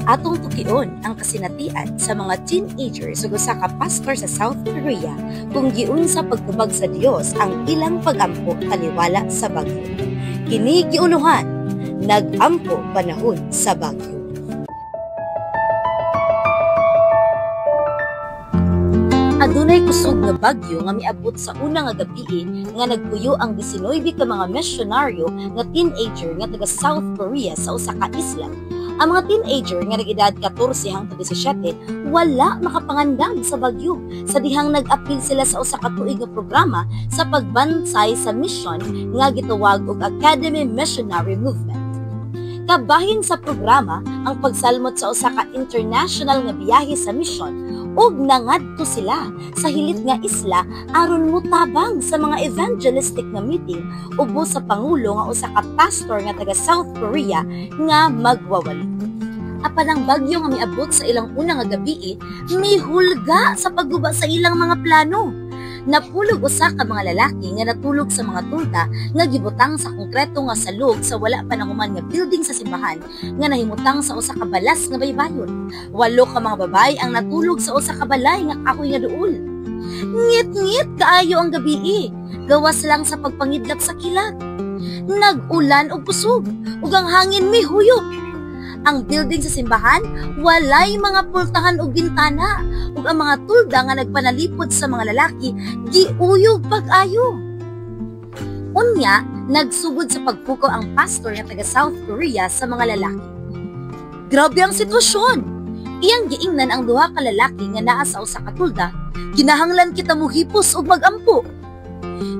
Atong tukion ang kasinatian sa mga teenagers ug usa ka pastor sa South Korea kung giunsa pagtubag sa Dios ang ilang pagampo taliwala sa bagyo. Kini giuluhan, Nag-ampo panahon sa bagyo. Adunay kusog nga bagyo nga miabot sa una nga gabii nga nagpuyo ang 19 ka mga misyonaryo nga teenager nga taga South Korea sa usa ka isla. Ang mga teenager nga nag-edad 14 hangtod 17 wala makapangandam sa bagyo sa dihang nag-apil sila sa usa ka tuig nga programa sa pagbansay sa mission nga gitawag og Academy Missionary Movement. Kabahin sa programa ang pagsalmot sa usa ka international nga biyahe sa mission ug nangadto sila sa hilit nga isla aron motabang sa mga evangelistic nga meeting ubos sa pangulo nga usa ka pastor nga taga South Korea nga magwawali. Apan ang bagyo nga miabot sa ilang una nga gabii mihulga sa pagguba sa ilang mga plano. Napulog usa ka mga lalaki nga natulog sa mga tulda nga gibutang sa konkreto nga salog sa wala pa nahuman nga building sa simbahan nga nahimutang sa usa ka balas nga baybayon. Walo ka mga babae ang natulog sa usa ka balay nga kahoy nga duol. Ngit-ngit kaayo ang gabii, gawas lang sa pagpangidlap sa kilat. Nag-ulan og kusog ug ang hangin mihuyop. Ang building sa simbahan walay mga pultahan ug bintana ug ang mga tulda nga nagpanalipod sa mga lalaki giuyog pag-ayo. Unya, nagsugod sa pagpukaw ang pastor nga taga South Korea sa mga lalaki. Grabe ang sitwasyon. Iyang giingnan ang duha ka lalaki nga naa sa usa ka tulda, kinahanglan kita mohipos ug magampo.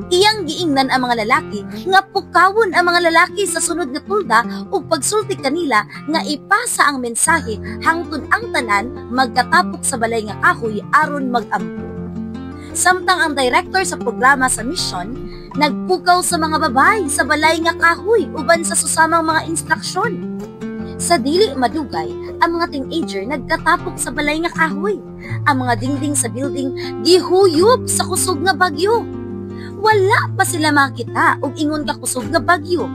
Iyang giingnan ang mga lalaki nga pukawon ang mga lalaki sa sunod nga tulda ug pagsulti kanila nga ipasa ang mensahe hangtod ang tanan magkatapok sa balay nga kahoy aron magampo. Samtang ang director sa programa sa mission nagpukaw sa mga babay sa balay nga kahoy uban sa susamang mga instruksyon. Sa dili madugay, ang mga teenager nagkatapok sa balay nga kahoy. Ang mga dingding sa building gihuyop sa kusog nga bagyo. Wala pa sila makita og ingon ka kusog nga bagyo.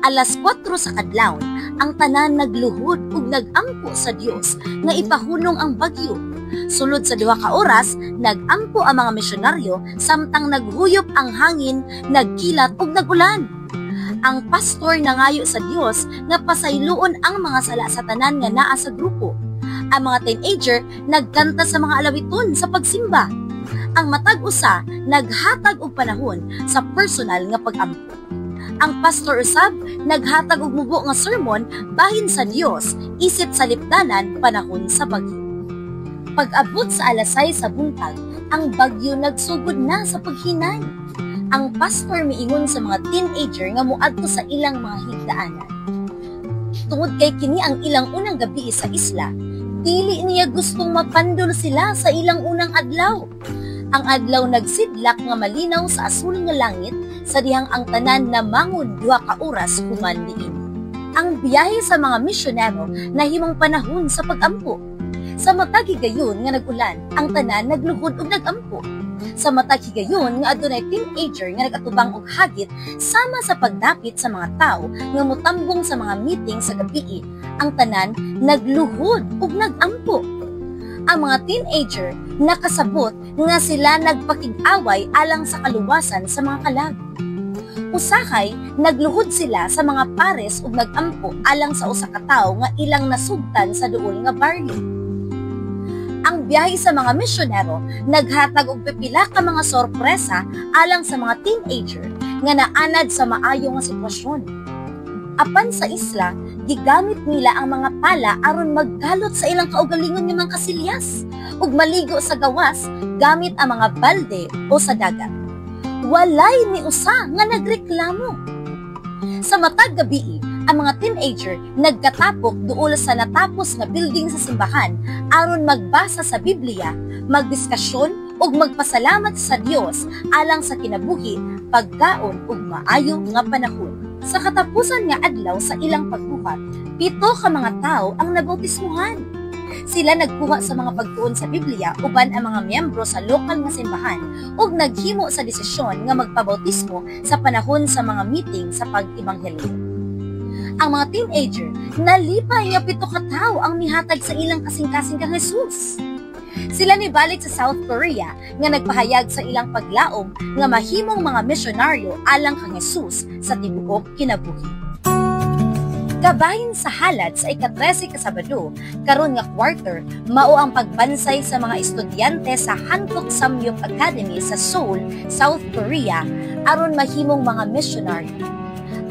Alas 4 sa kadlawon, ang tanan nagluhod ug nagampo sa Dios nga ipahunong ang bagyo. Sulod sa 2 ka oras, nagampo ang mga misyonaryo samtang naghuyop ang hangin, nagkilat ug nagulan. Ang pastor nangayo sa Dios nga pasayloon ang mga sala sa tanan nga naa sa grupo. Ang mga teenager nagkanta sa mga alawiton sa pagsimba. Ang matag usa naghatag og panahon sa personal nga pagampo. Ang pastor usab naghatag og mubo nga sermon bahin sa Dios isip sa lipdanan panahon sa bagyo. Pag-abot sa alas 6 sa buntag, ang bagyo nagsugod na sa paghinay. Ang pastor miingon sa mga teenager nga moadto sa ilang mga higdaanan. Tungod kay kini ang ilang unang gabi sa isla, dili niya gustong mapandol sila sa ilang unang adlaw. Ang adlaw nagsidlak nga malinaw sa asul nga langit sa dihang ang tanan namangon 2 ka oras human niini. Ang biyahe sa mga misyonero nahimong panahon sa pagampo. Sa matag higayon nga nag-ulan, ang tanan nagluhod ug nagampo. Sa matag higayon nga adunay teenager nga nagatubang og hagit sama sa pagdapit sa mga tawo nga motambong sa mga meeting sa gabii, ang tanan nagluhod ug nagampo. Ang mga teenager nakasabot nga sila nagpakig-away alang sa kaluwasan sa mga kalag. Usahay, nagluhod sila sa mga pares ug nagampo alang sa usa ka tawo nga ilang nasugtan sa duol nga baryo. Ang biyahe sa mga misyonero naghatag og pipila ka mga sorpresa alang sa mga teenager nga naanad sa maayo nga sitwasyon. Apan sa isla, gigamit nila ang mga pala aron magkalot sa ilang kaugalingon nga mga kasilyas ug maligo sa gawas gamit ang mga balde o sa dagat. Walay ni usa nga nagreklamo. Sa matag gabii, ang mga teenager nagkatapok duol sa natapos nga building sa simbahan aron magbasa sa Biblia, magdiskasyon ug magpasalamat sa Dios alang sa kinabuhi, pagkaon ug maayo nga panahon. Sa katapusan nga adlaw sa ilang pagbuhat, 7 ka mga tawo ang nabautismuhan. Sila nagkuha sa mga pagtuon sa Biblia uban ang mga miyembro sa lokal nga simbahan ug naghimo sa desisyon nga magpabautismo sa panahon sa mga meeting sa pag-ebanghelyo. Ang mga teenager nalipay nga 7 ka tawo ang mihatag sa ilang kasing-kasing kang Jesus. Sila nibalik sa South Korea nga nagpahayag sa ilang paglaom nga mahimong mga misyonaryo alang kang Jesus sa tibuok kinabuhi. Kabahin sa halad sa ika-13 ka Sabado karon nga quarter mao ang pagbansay sa mga estudyante sa Hankuk Samyup Academy sa Seoul, South Korea aron mahimong mga misyonaryo.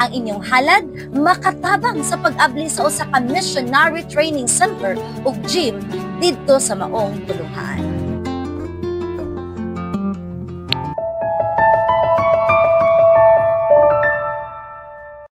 Ang inyong halad makatabang sa pag-abli sa usa ka missionary training center ug gym didto sa maong pulunghaan.